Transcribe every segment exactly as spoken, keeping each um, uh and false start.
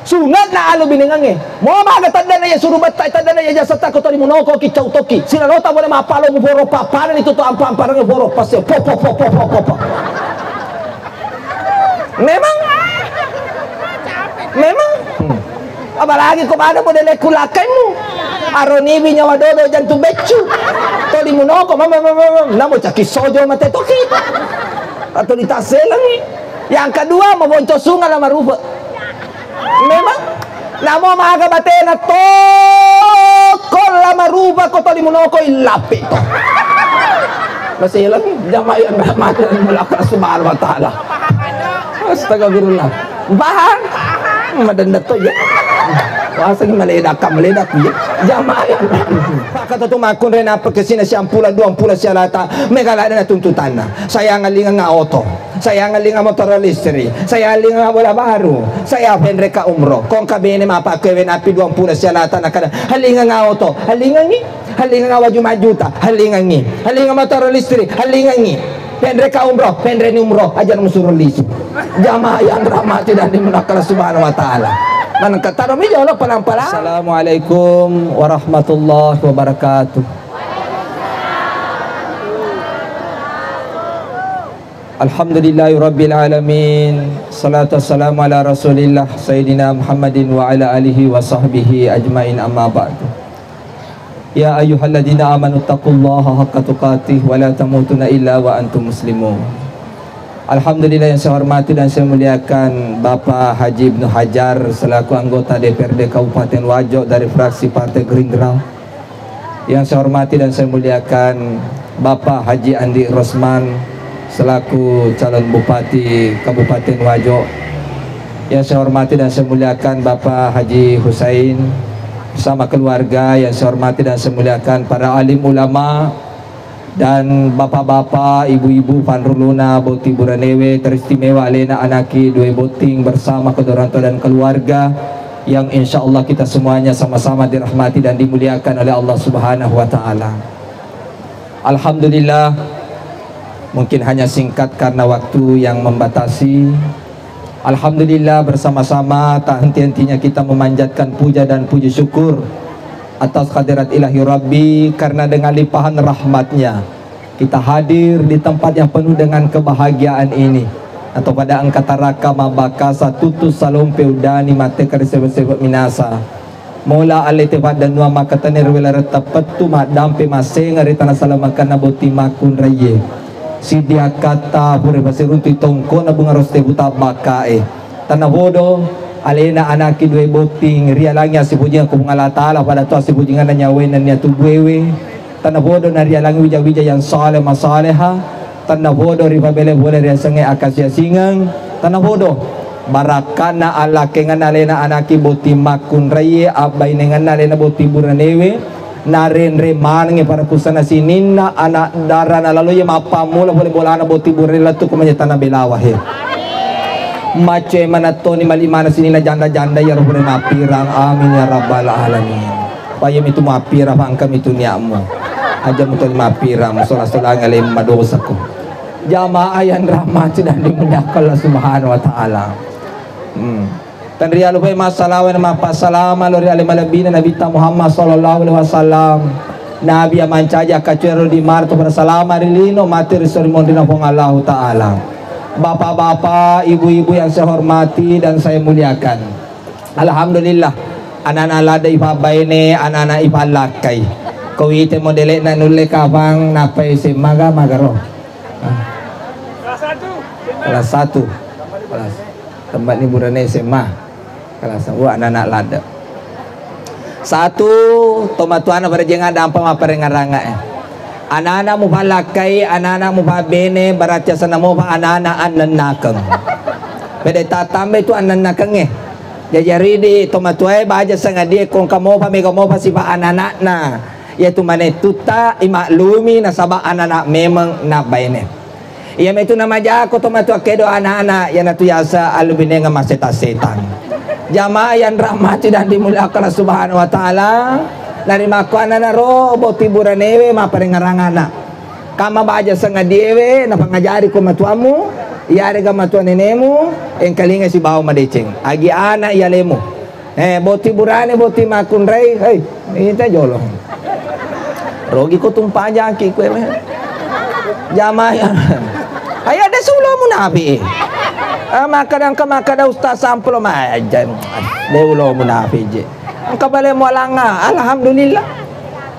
Sunge'na alubinengengnge. Mo maga teddena iya suru betta, teddena iya jasetta ko toli munoko ki cau toki. Sinalota bole mappalo muforo pappanani tu to ampa-amparang foro passe. Po, po, po, po, po, po, po. Memang? Memang? Hmm. Apalagi ko pada modele ku lakkaimmu. Aroniwi nyawa dodo jantung beccu. Toli munoko, mama, mama, mama. Namo caki sojo mate toki. Atau ditaselengi. Yang kedua, mabonco sunga la marupa. Memang? Namo maga batena toko la marupa ko toli munoko illape to. Maselang jamaah yang rahmati dan mulaka subhanahu wa ta'ala. Astagfirullah. Paham? Madenda to ya. Waseng meledak, meledak ya. Jamaah yang Pakata tu makunre nappa kesina siampula duampula sialata. Mega ladena tuntutanna. Saya ngalinga oto. Saya ngalinga motor listrik. Saya ngalinga bola baru. Saya penreka umroh. Kongka bene mapakkewe napi duampula sialata nakada. Halinga oto. Halingangi. Halinga waju majuta. Halingangi. Halinga motor listrik. Halingangi. Penreka umroh, penreni umroh, aja musuro lisu. Jamaah yang rahmati dan dimuliakan Allah Subhanahu wa Ta'ala. Manengka taro mi jolo palang-palang. Assalamualaikum warahmatullahi wabarakatuh. Alhamdulillahi rabbil alamin. Salatu wassalamu ala Rasulillah Sayyidina Muhammadin wa ala alihi wa sahbihi ajmain, amma ba'du. Ya ayyuhalladzina amanu taqullaha haqqa tuqatih wa la tamutunna illa wa antum muslimun. Alhamdulillah, yang saya hormati dan saya muliakan Bapak Haji Ibnu Hajar selaku anggota D P R D Kabupaten Wajo dari fraksi Partai Gerindra. Yang saya hormati dan saya muliakan Bapak Haji Andi Rosman selaku calon Bupati Kabupaten Wajo. Yang saya hormati dan saya muliakan Bapak Haji Husain bersama keluarga, yang saya hormati dan saya muliakan para alim ulama dan bapak-bapak, ibu-ibu, panruluna, boti buranewe, teristimewa alena anaki dua botting bersama kedua orang tua dan keluarga yang insya Allah kita semuanya sama-sama dirahmati dan dimuliakan oleh Allah Subhanahu wa Ta'ala. Alhamdulillah, mungkin hanya singkat karena waktu yang membatasi. Alhamdulillah, bersama-sama tak henti-hentinya kita memanjatkan puja dan puji syukur atas hadirat Ilahi Rabbi, karena dengan limpahan rahmatnya kita hadir di tempat yang penuh dengan kebahagiaan ini. Atau pada engka taraka mabbakasa tutus salompe uddani mate kari sebe-sebe minasa. Mola alete paddanua makkatenni ri wilayah Teppettu maddampe massengeng ri tana salamakenna botting makkunraie. Siddi akkatta pura pasiruntu tongkona bunga roste buta bakkae. Tanabodo alena anaki dua botting rialangi assipujingang ku Puang Allah Ta'ala pada to assipujinganna nyawae nennia tubuewe. Tanabodo narialangi wija-wija yang saleh masaleha. Tanabodo ripabele-bele riasengnge akasiasingeng. Tanabodo barakkana allakkengenna alena anaki botting makkunraie, abbainengenna alena botting buranewe, narenre manengngi parakusanna sininna anak darana laloye mappammula pole bolana botting burane lettu ko manyatana belawa he. Maccoe manattoni mali mana sininna janda-janda iyaro pole mappirang. Amin ya rabbal alamin. Payami tu mappira, pangkami tu niatmu. Aja mutoli mappira, musola-solangi alem madosako. Jamaah yang rahmati dan dimuliakan Allah Subhanahu wa Ta'ala. Hmm. Tenrialupai massalawa na mappassalama lo ri ale malebbina Nabitta Muhammad sallallahu alaihi wasallam. Nabi yang mancaji akkacuero di marto pada salama ri lino mati ri sori monrina Puang Allahu Ta'ala. Bapak-bapak, ibu-ibu yang saya hormati dan saya muliakan. Alhamdulillah, anak-anak ladde ipabbaine, anak-anak ipallakkai. Ko wite modele'na nulle kapang nappai S M A ga magaro? Ah. Kelas satu. Kelas. Tempat ni burane S M A. Kelas satu, anak-anak ladde. Satu, tomatuanna barajeng adampa mapparengngerang e. Anak-anak mupallakkai, anak-anak mupabbene, berarti asenna mopa anak-anak annennakeng. Pede tattambai tu annennakengnge. Jaji ridi tomatuae baja sangadie kongka mopa mega mopa sipa anak-anakna. Iyatu manettutta imaklumi nasaba anak-anak memeng nabbaine. Iyamatu namajako tomatoa kedo anak-anak, iyanatu yaseng allubinengeng masseta-setang. Jamaah yang rahmati dan dimuliakan Allah Subhanahu wa Ta'ala, narimakkuannanaro botting buranewe mapparengngerang anak. Kamma baja sangadiewe napangajari ko matuammu, iyarega matua nenemu, engkalinga sibawa madeceng. Agi anak iyalemu. Eh, boti burane, boti makkunrai, hei, ita jolo. Rogi ko tumpajaki kue me. Jamaah ya. Ayo ada sulo munafi. Ah, makkada engka makkada ustaz samplo maja. De ulo munafi je. Engka bale mualanga, alhamdulillah.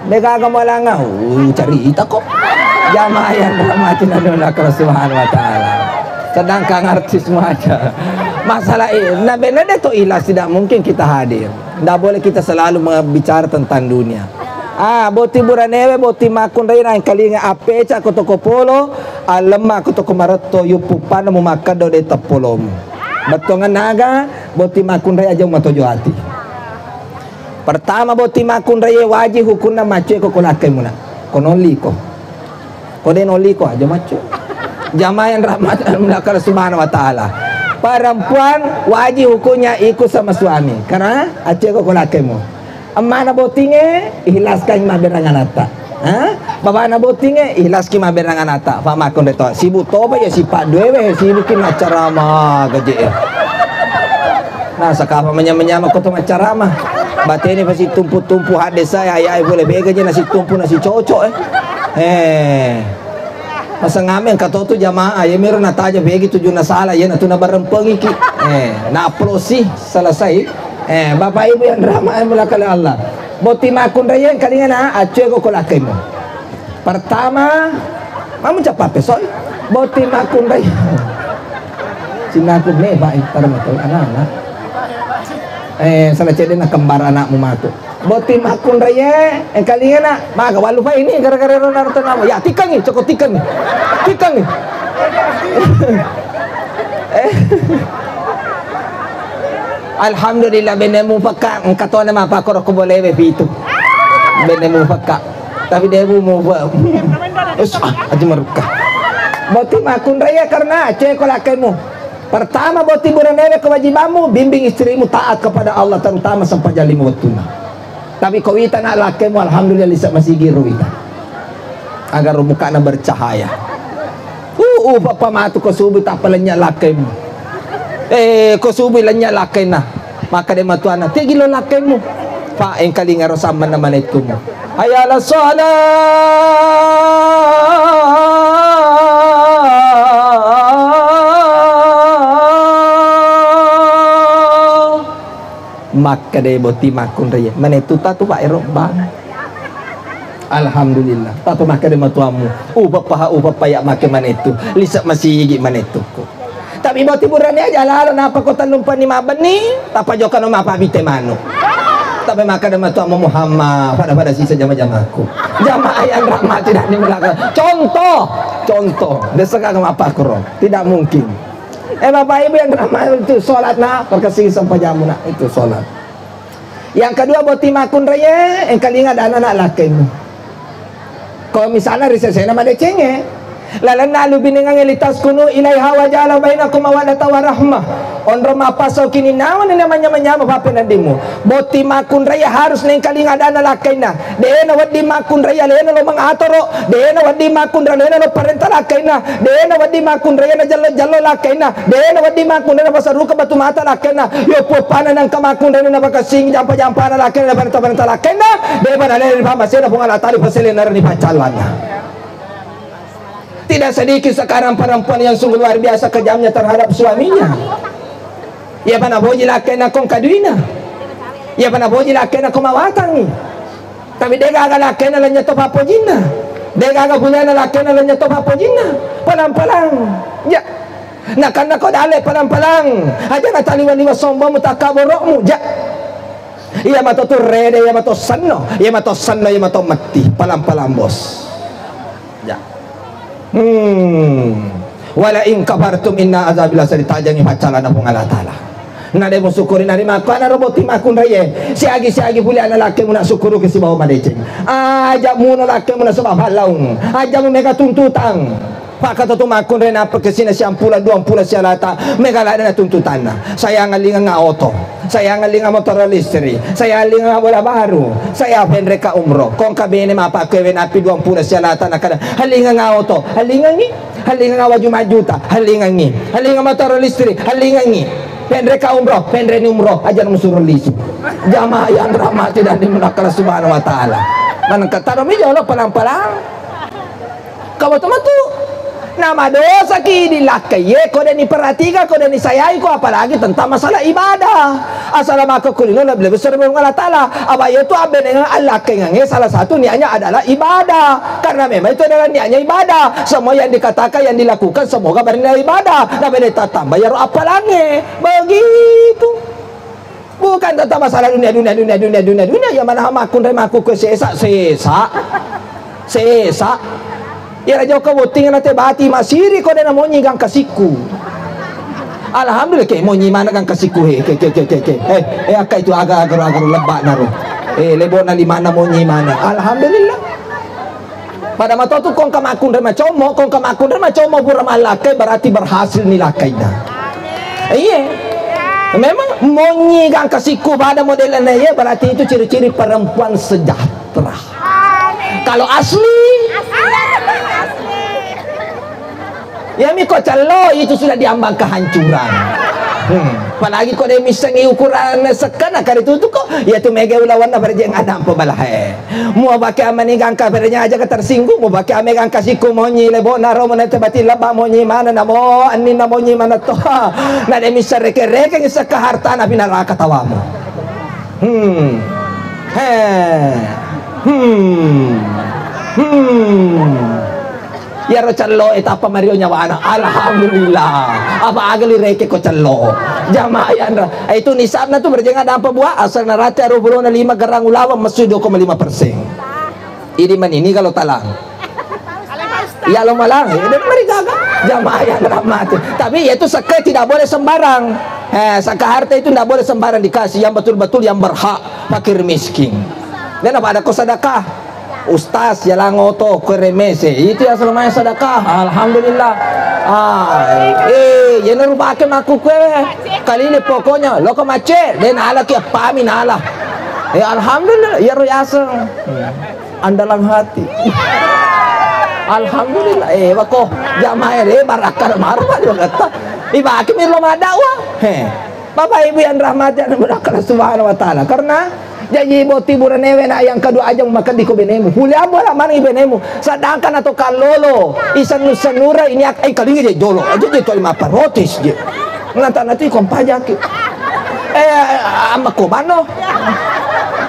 Degaga mualanga, uh, carita ko. Jamaah yang dirahmati dan dimuliakan Allah Subhanahu wa Ta'ala. Sedangkan artis maja. Masalah ini, nah, bener deh tuh ikhlas, tidak mungkin kita hadir. Ndak boleh kita selalu bicara tentang dunia. Ah, boti buranewe, boti makkunrai, nangkalinga appeca ko toko polo, alemma ko toko maretto, yuppu panna mu makkeddo de teppolomu. Bettongan naga, boti makkunrai aja matojo ati. Pertama, boti makkunrai waji hukunna maccoe ko kolakkaimuna. Ko nolli ko. Ko de nolli ko aja maccoe. Jamaah yang rahmat Allah Subhanahu wa Ta'ala. Perempuan wajib hukumnya ikut sama suami. Karena acce ko kolakemu. Emmana botinge, ikhlaskan maberang anatta. Ha? Babana botinge, ikhlaski maberang anatta. Fa makkunrai to. Sibuk toba ya sifat duewe, sibuk ki maccarama gaje. Nah, sakapa menyama-nyama ko to maccarama. Bateni pasti tumpu-tumpu hadde saya, ayai boleh bega je nasi tumpu, nasi cocok, eh. Eh. Masangame engka to tu jamaah, ya mero nataja begi tujunna sala, ya natu nabarempengiki. Eh, na upload si selesai. Eh, Bapak Ibu yang dirahmati Allah. Boti makkunrai yang kalingana, acue ko kolakemu. Pertama, mamu capape soi. Boti makkunrai. Sinaku me, Pak, itar betul anak-anak. Eh, salah cedde na kembar anakmu matu. Boti makkunraie, engkalingana, maga wallu fa ini gara-gara ro narto namu. Ya, tikangi, coko tikangi. Tikangi. Eh. Alhamdulillah, bene mupakka, engka tona mapakoro ko bolewe pitu. Bene mupakka. Tapi de mu mupa. Us, ah, aja marukka. Boti makkunraie karena acue ko lakemu. Pertama, boti buranewe kewajibanmu, bimbing istrimu taat kepada Allah, terutama sempajang lima wettunna. Tapi ko wita na lakemu, alhamdulillah, lisa masigi ro wita. Agar mukana bercahaya. Uh, uh, papa matu ko subuh tappa lenya lakemu. Eh, ko subuh lenya lakena. Maka de matuana, tegi lo lakemu. Fa engkalinga ro sammanna manettumu. Hayya 'alas shalah. Makkeda boti makkunrai, manettu tatu, Pak, ero bang. Alhamdulillah. Tatu makkeda matuammu, upappaha, upappa ya make manettu. Lisa masigi manettuku. Tapi boti burane aja lalo, napa ko tellumpenni mabbenni, tappa jokano mapabite manu. Tapi makkeda matuammu Muhammad, pada-pada sisa jama-jamaku. Jamaah yang rahmati dan dimuliakan. Contoh, contoh. Desa kagak mapakro. Tidak mungkin. Eh, Bapak Ibu yang dirahmati, itu sholat, nak, perkasih sempajammu, nak, itu sholat. Yang kedua, boti makkunraie, engkalinga dana, nak, lakemu. Kalau misalnya ri sesena madecengnge, lalenna alubinengangnge, litaskunu ilaiha wa ja'ala bainakum mawaddata wa rahmah. Onro mappaso kininnawan ini manyama-nyama papeneddimu. Boti makkunraie harus nengkalinga dana lakkainna. Dena wedding makkunrai alena lo mengatoro, dena wedding makkunrai alena lo parenta lakkainna, dena wedding makkunrai na jallo-jallo lakkainna, dena wedding makkunrai na pasaruka batu mata lakkainna, yo puppana nangka makkunrai na pakasing jampa-jampana lakkainna, parenta-parenta lakkainna, deba nalena ri pamasena Puang Allah Taala paselenna ri paccallanna. Tidak sedikit sekarang perempuan yang sungguh luar biasa kejamnya terhadap suaminya. Iya pa napoji lakkainna kong kaduina. Iya pa napoji lakkainna ko mawatangi. Tapi degaga lakkainna lennye to pappojinna. Degaga pulena lakkainna lennye to pappojinna. Palang-palang. Ja. Nakanna ko dale palang-palang. Aja nataliwa-liwa sombongmu, takkaborokmu. Ja. Iya mato tu rede, iya mato senno, iya mato senno, iya mato metti. Palang-palang, bos. Ja. Hmm. Wala in kafartum inna azabi lasyadid, tajangi paccalana Puang Allah Taala. Na de musyukuri nari makkuana ro boti makkunraie. Siagi-siagi puli ana lakkemu na syukuruki sibawa madeceng. Aja muno lakkemu nasaba fallaung. Aja mu mega tuntutang. Pakkato tu makkunrai nappa kesina siampula duampula sialata mega ladde na tuntutanna. Saya ngallinga oto. Saya ngallinga motor listrik, saya ngallinga bola baru, saya penreka umroh. Kongka bene mapakkewe nappi duampula sialata nakada, hallinga oto, hallingangi, hallinga waju majuta, hallingangi, hallinga motor listrik, hallingangi. Penre ka umroh, penre ni umroh, aja musuro lisu. Jamaah yang rahmati dan dimuliakan Allah Subhanahu wa Ta'ala. Manengka taro mi jolo palang-palang. Kau betul-betul. Nama dosa ki di lakkai ye, ko deni perhatikan, ko deni sayai ko, apalagi tentang masalah ibadah. Assalamualaikum kulino lebih-lebih sering Allah Ta'ala. Apa itu abbenengan Allah kengange salah satu niatnya adalah ibadah. Karena memang itu adalah niatnya ibadah. Semua yang dikatakan, yang dilakukan, semoga bernilai ibadah. Nah, beda tambah ya roh apalange. Begitu. Bukan tentang masalah dunia, dunia, dunia, dunia, dunia, dunia. Ya mana makkunre makku ke sesa, sesa. Sesa. Ya raja ko botting na te bati masiri ko dena monyi gangkasikku. Alhamdulillah ke monyi mana gangkasikku he, ke, ke, ke, ke, ke. Eh, eh, akka itu aga, aga, aga lebak naro. Eh, lebok na di mana monyi mana. Alhamdulillah. Pada matotu kongka makkunre macommo, kongka makkunre macommo pura mallakkai berarti berhasil ni lakkaina. Iya. Memang monyi gangkasikku pada modelnya iya berarti itu ciri-ciri perempuan sejahtera. Kalau asli, ya mi ko cello itu sudah diambang kehancuran. Hmm. Apalagi ko de missengi ukuran sekkana kari tutu ko, ya tu mega ulawanna berjeng ada apa balahe. Mua bake amani gangka berenya aja ke tersinggung, mua bake ame gangka siku monyi lebo naro menete bati leba monyi mana namo anni na monyi mana to. Na de missereke-reke ngisaka harta na pinaraka tawamu. Hmm. He. Hmm. Hmm. Iyaro cello e tappa mario nyawana. Alhamdulillah. Apa aga li reke ko cello. Jamaah yanra. Eh, itu nisabna tu berjenga dampa buah asal narate aro bulona lima gerang ulaweng messu dua koma lima persen. Idi manini kalau talang. Iya lo malang, ya, dan mari gaga. Jamaah yang rahmati. Tapi ya itu sekke tidak boleh sembarang. Eh, sekke harta itu tidak boleh sembarang dikasih. Yang betul-betul yang berhak, fakir miskin. Dan apa ada kau sedekah? Ustaz, ya lango to, kue remese. Itu yang selama sedekah. Alhamdulillah. Ah, eh, ya nuru pakai maku kue. Kali ini pokoknya lo ke macet, dan ala kia pami nala. Ya alhamdulillah, ya ro yaseng. Andalan hati. Alhamdulillah, eh, wako jamaah, eh, barakka maru, Pak, dia kata. Ibaki mirlo madakwa. He. Bapak Ibu yang rahmati dan dimuliakan Allah Subhanahu wa Ta'ala. Karena janji boti buranewe na yang kedua aja maka diko benemu. Puli ambo lah mani benemu. Sedangkan atau kallolo, isennu-sennura ini ak-, eh, kalingi je jolo. Aja je toli mappa rotis je. Nantana tu ikon pajaki. Eh, amma ko banno.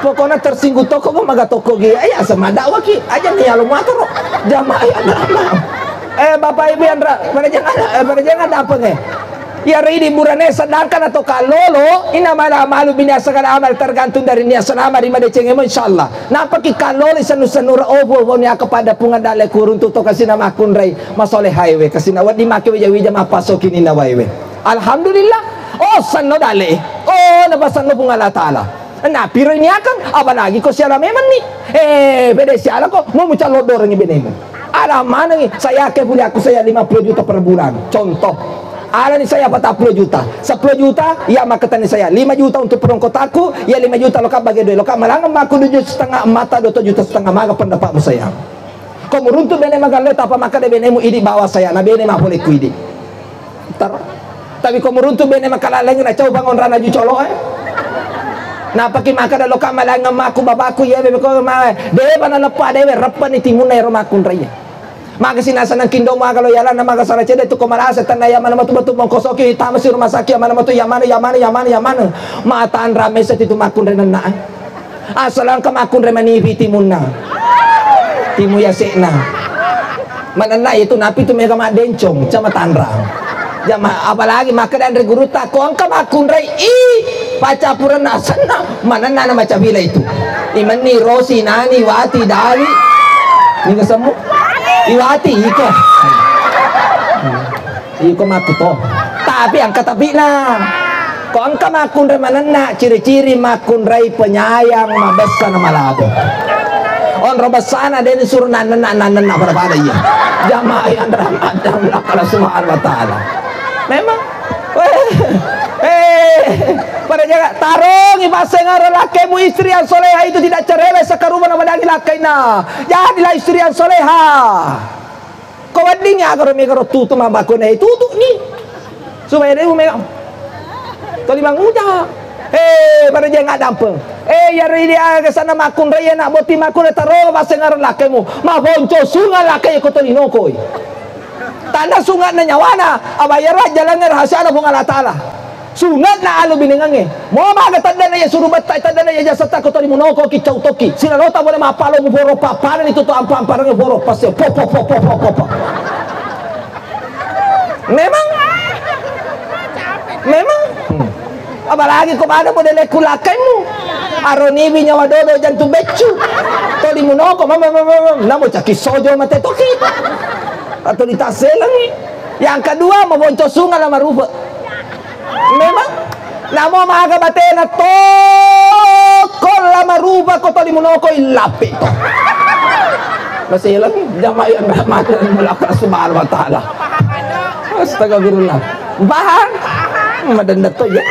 Pokoknya tersinggung toko ko maga toko gi. Eh, ya sama dakwah ki. Aja nih ya lo motor. Jamaah ya drama. Eh, Bapak Ibu yang ra-, pada jangan, eh, pada jangan apa nih? Ya ridi burane sedangkan atau kallolo, inna mala amalu bini asal amal tergantung dari niat selama di madecengemo insyaallah. Napa ki kallolo senu-senura obo-obo ni aka pada pungan dale kuruntu to kasina makunrai. Masolehai we, kasina wedding make wija-wija mappasoki ninna wae we. Alhamdulillah. Oh, senno dale. Oh, napasenno Puang Allah Taala. Napiro iniakeng, apalagi ko siala memenni. Eh, pede siala ko, mau mucallo dorengi benemu. Ala manengi, saya ke punya aku saya lima puluh juta per bulan. Contoh. Alani saya patappulo juta. Sepuluh juta, ya makatani saya. Lima juta untuk perongkotaku, ya lima juta lo kabage doi. Lo kamalangeng maku dua juta setengah mata, dua juta setengah maga pendapatmu saya. Ko muruntu bene magalle tapa maka de benemu idi bawa saya na bene mapole ku idi. Tar. Tapi ko muruntu bene makalaleng na cau bangon rana ju colo eh. Napaki maka da loka malangeng maku babaku iya bebe ko mae. De bana leppa dewe reppani timunna ero makunrai. Maka sinasa nang kindo maka lo yala na maka sara cede tu ko malasa tanna ya mana matu batu mongkosoki tama si rumah sakit ya mana matu ya mana ya mana ya mana ya mana. Matan rame setitu makunrai nenna. Asal engka makkunrai manipi timunna. Timu yase'na. Manenna itu napi tu mega maddencong, cama tanrang. Jama, apalagi makkeda anre gurutta, ko engka makkunrai i paccappurenna asenna, manenna na macabila itu. Imenni Rosi, Nani, Wati, Dali. Ninga semmu? Iwati, iko. Iko makkuto. Tapi engka tapi'na. Ko engka makkunrai manenna, ciri-ciri makkunrai penyayang, mabessa na malabo. Onro bessana de disuro nannenna, nannenna pada-pada iya. Jamaah yang dirahmati Allah Subhanahu wa Ta'ala. Memang. Eh, eh, pada jaga tarungi pasengaro lakkemu istri yang soleha itu tidak cerewet sekaruma na madangi lakkaina. Jadilah istri yang soleha. Ko wedding agaro mega ro tutu mabakone tutu ni. Supaya de mega. Toli manguja. Eh, pada jangan dampeng. Eh, yaro idi aga sana makkunrai anak boti makkunrai taro baseng areng lakkaimu. Maponco sunga lakkai ko toli nokoi. Tanda sungatna nyawana, abayara jalanna rahasiana Puang Allah Ta'ala. Sungatna alu binengangnge. Mo maga taddana ya suru betta, taddana ya jasata ko toli munoko ki cau toki. Silalota boleh mapalo mu boro papana itu to ampa-amparang boro pas. Po, po, po, po, po, po, po. Memang? Memang? Hmm. Apalagi ko pada model ku lakkaimu. Aroniwi nyawa dodo jantung beccu. Toli munoko, mam, mam, mam, mam. Namo caki sojo mate toki. Atau ditaselangi. Yang kedua, mabonco sunga la marupa. Memang? Namo maga batena toko la marupa ko toli munoko illapi to. Naselang jamaah yang rahmati dan mulaka subhanahu wa ta'ala. Astagfirullah. Paham? Madenda to ya.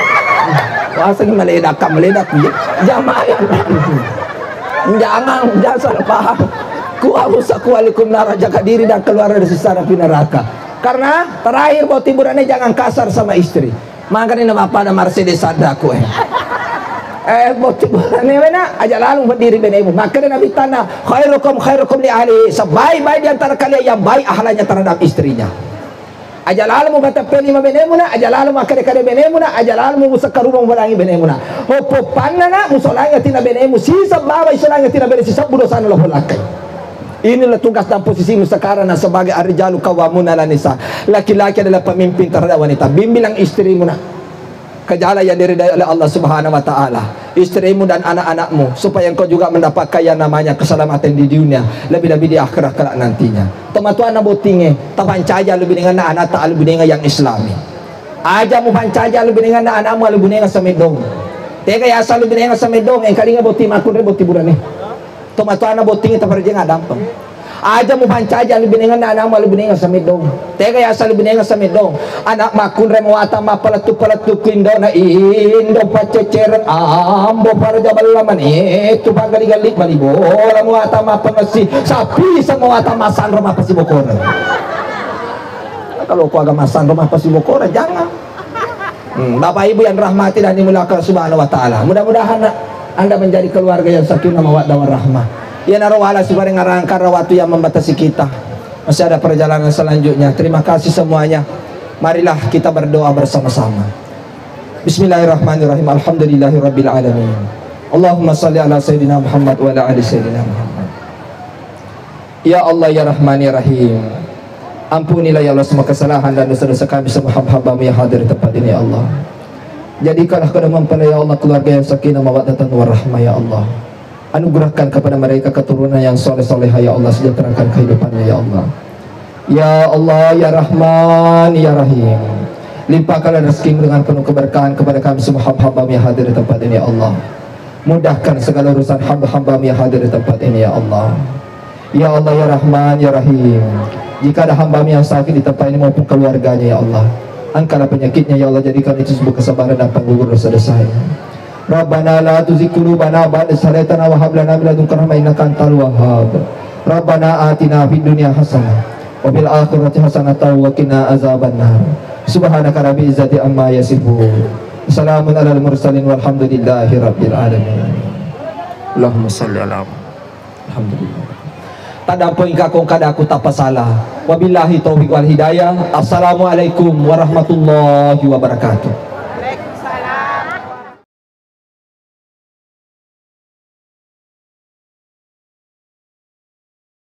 Wasa ni meledak, meledak ya. Jamaah yang rahmati. Jangan, jangan salah paham. Ku harus aku alaikum nara, jaga diri dan keluar dari siksa api neraka. Karena terakhir, boti burane, jangan kasar sama istri. Makanya nama pada Mercedes ada aku, eh. Eh, boti burane wena, aja lalu berdiri benemu. Makanya Nabi tanya, "Khairukum khairukum li ahli." Sebaik-baik di antara kalian yang baik ahlaknya terhadap istrinya. Aja lalu mu mateppe lima benemuna, aja lalu mu akkade-kade benemuna, aja lalu mu musekkaruma mubalangi benemuna. Hoppo pannana musolangi atina benemu, siseng baba isolangi atina bene, sisebbu dosana lo holakkai. Inilah tugas dan posisimu sekarang, nah, sebagai ar-rijalu qawwamuna 'alan nisa. Laki-laki adalah pemimpin terhadap wanita. Bimbinglah istrimu, nak, ke jalan yang diridai oleh Allah Subhanahu wa Ta'ala, istrimu dan anak-anakmu, supaya engkau juga mendapatkan yang namanya keselamatan di dunia, lebih-lebih di akhirat kelak nantinya. Tomatoanna bottingnge, tapancaji alubinenganna anakta alubinengan yang Islami. Aja mupancaji alubinenganna anakmu alubinengan sameddong. Tega yasa alubinengan sameddong, engkalinga botting makkunrai botting burane. Tomatoanna bottingnge taparejeng adampeng. Aja mupancaji alubinenganna anakmu alubinengan sameddong. Tega yasa alubinengan sameddong. Anak makkunrai muata mappalettu-palettu ku indona, indo paccecereng ambo paraja balla mani tu paggali-galli bali bola muata mappangessi sapi semuata masanro mappasibokoreng. Kalau ku aga masanro mappasibokoreng, jangan. Hmm, Bapak Ibu yang rahmati dan dimuliakan Subhanahu wa Ta'ala. Mudah-mudahan Anda menjadi keluarga yang sakinah mawaddah warahmah. Iyanaro wala sibareng arangkara waktu yang membatasi kita. Masih ada perjalanan selanjutnya. Terima kasih semuanya. Marilah kita berdoa bersama-sama. Bismillahirrahmanirrahim. Alhamdulillahirabbil alamin. Allahumma salli ala sayyidina Muhammad wa ala ali sayyidina Muhammad. Ya Allah, ya Rahman, ya Rahim. Ampunilah, ya Allah, semua kesalahan dan dosa-dosa kami, semua hamba-hambamu yang hadir di tempat ini, ya Allah. Jadikanlah kedua mempelai, ya Allah, keluarga yang sakinah, mawaddatan, warahmah, ya Allah. Anugerahkan kepada mereka keturunan yang soleh-solehah, ya Allah, sejahterakan kehidupannya, ya Allah. Ya Allah, ya Rahman, ya Rahim. Limpahkanlah rezekimu dengan penuh keberkahan kepada kami, semua hamba-hambamu yang hadir di tempat ini, ya Allah. Mudahkan segala urusan hamba-hambamu yang hadir di tempat ini, ya Allah. Ya Allah, ya Rahman, ya Rahim. Jika ada hamba-Mu yang sakit di tempat ini maupun keluarganya, ya Allah, angkatlah penyakitnya, ya Allah, jadikan itu sebuah kesabaran dan penggugur dosa-dosanya. Rabbana la tuzigh qulubana ba'da idh hadaytana wa hab lana min ladunka rahmah innaka antal wahhab. Rabbana atina fid dunya hasanah wa fil akhirati hasanatan wa qina azabannar. Subhanaka rabbil izzati amma yasifun. Salamun alal mursalin walhamdulillahi rabbil alamin. Allahumma shalli ala Alhamdulillah. Tadampoing kakong kadaku tapasala. Wabillahi taufiq wal hidayah. Assalamualaikum warahmatullahi wabarakatuh.